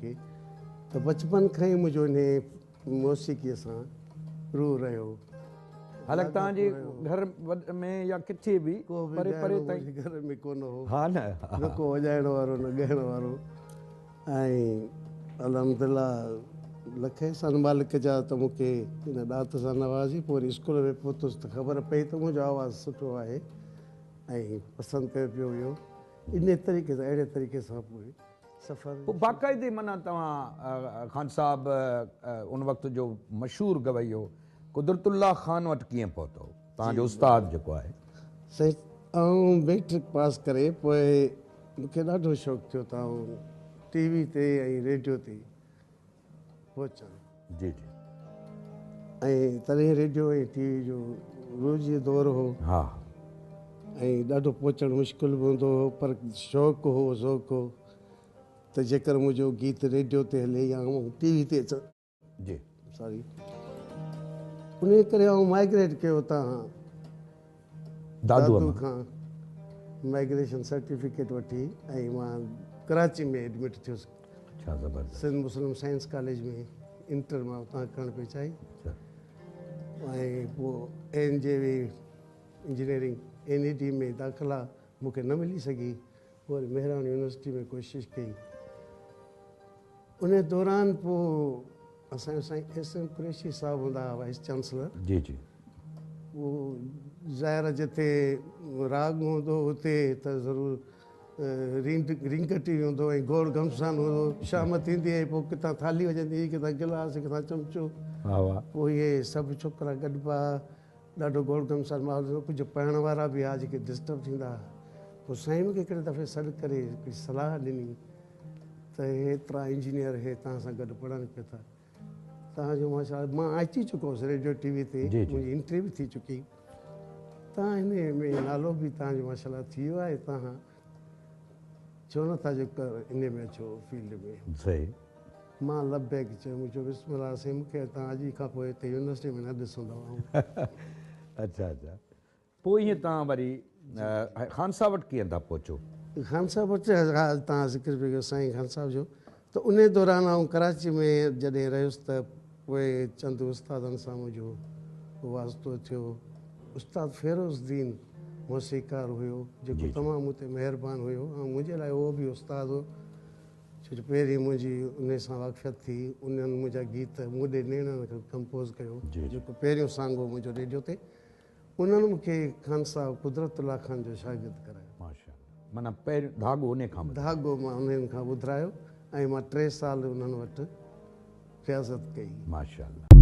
کي ته بچپن کان ئي منهنجو انهي موسيقيء سان روح رهيو. حالانڪ توهان جي گهر ۾ يا ڪٿي به ڪو به پري پري ڳائڻو تائين منهنجي گهر ۾ ڪونه هو. ها نه نه ڪو وڄائڻ وارو نه ڳائڻ وارو ۽ الحمدلله لک احسان مالڪ جا ته مون کي ان ڏات سان نوازي. پوء وري اسڪول ۾ پهتس ته خبر پئي ته منهنجو آواز سٺو آهي ۽ پسند ڪيو پيو ويو. انهي طريقي سان اهڙي طريقي سان پوء سفر. پوء باقاعدي معنيٰ توهان خان صاحب ان وقت جو مشهور گويو قدرت الله خان وٽ ڪيئن پهتو؟ توهان جو استاد جيڪو آهي. سائين آئون مئٽرڪ پاس ڪري پوء مون کي ڏاڍو شوق ٿيو ته آئون ٽي وي تي ۽ ريڊيو تي پهچان. جي جي. ۽ تڏهن ريڊيو ۽ ٽي وي جو روز دور هو. ها. ۽ ڏاڍو پهچڻ مشڪل به هوندو هو پر شوق هو ذوق هو ته جيڪر منهنجو گيت ريڊيو تي هلي يا آئون ٽي وي تي اچان. جي. ساري انهي ڪري آئون مائگريٽ ڪيو اتان دادو کان مائگريشن سرٽيفڪيٽ وٺي ۽ مان ڪراچي ۾ ايڊمٽ ٿيس. اڇا زبردست. سنڌ مسلم سائنس ڪاليج ۾ انٽر مان اتان ڪرڻ پئي چاهي ۽ پوء N J V engineering N E D ۾ داخلا مون کي نه ملي سگهي. پوء وري مهراڻ يونيورسٽي ۾ ڪوشش ڪئي. انهي دوران پوء اسان جو سائين ايس ايم قريشي صاحب هوندا هئا وائيس چانسلر. جي جي. پوء ظاهر آهي جتي راڳ هوندو اتي ته ضرور رينگٽ ئي هوندو ۽ گوڙ گهمسان هوندو. شام ٿيندي ۽ پوء ڪٿان ٿالهي وڄندي هئي، ڪٿان گلاس، ڪٿان چمچو. واهه واهه. پوء اهي سڀ ڇوڪرا گڏبا، ڏاڍو گوڙ گهمسان ماحول هوندو. ڪجهه پڙهڻ وارا به هئا جيڪي ڊسٽرب ٿيندا هئا. پوء سائين مون کي هڪڙي دفعي سڏ ڪري هڪڙي صلاح ڏني ته هيترا انجنيئر هي توهان سان گڏ پڙهن پيا ٿا، توهان جو ماشاء الله مان اچي چڪو هوس ريڊيو ٽي وي تي، منهنجي انٽري به ٿي چڪي، توهان هن ۾ نالو به توهان جو ماشاء الله ٿي ويو آهي، توهان ڇو نه ٿا جو ان ۾ اچو فيلڊ ۾. صحيح. مان لبيڪ چيو، مون چيو بسم الله سائين مون کي توهان اڄ کان پوء هتي يونيورسٽي ۾ نه ڏسندؤ آئون. اڇا اڇا. پوء ائين توهان وري خان صاحب وٽ ڪيئن ٿا پهچو؟ خان صاحب وٽ توهان ذڪر پئي ڪيو سائين خان صاحب جو ته انهي دوران آئون ڪراچي ۾ جڏهن رهيس ته پوء چند استادن سان منهنجو واسطو ٿيو. استاد فيروز الدين موسيقار هيو جيڪو تمام مون تي مهربان هيو ۽ منهنجي لاء اهو به استاد هو ڇو جو پهرين منهنجي انهي سان واقفيت ٿي. انهن منهنجا گيت مون ڏي نيڻن کان ڪمپوز ڪيو جيڪو پهريون سانگ هو منهنجو ريڊيو تي. انهن مون کي خان صاحب قدرت الله خان جو شاگرد ڪرايو. ماشاءالله معنيٰ پهريون ڌاڳو انهي کان ٻڌرايو. ڌاڳو مان انهن کان ٻڌرايو ۽ مان 3 سال انهن وٽ رياضت ڪئي. ماشاءالله.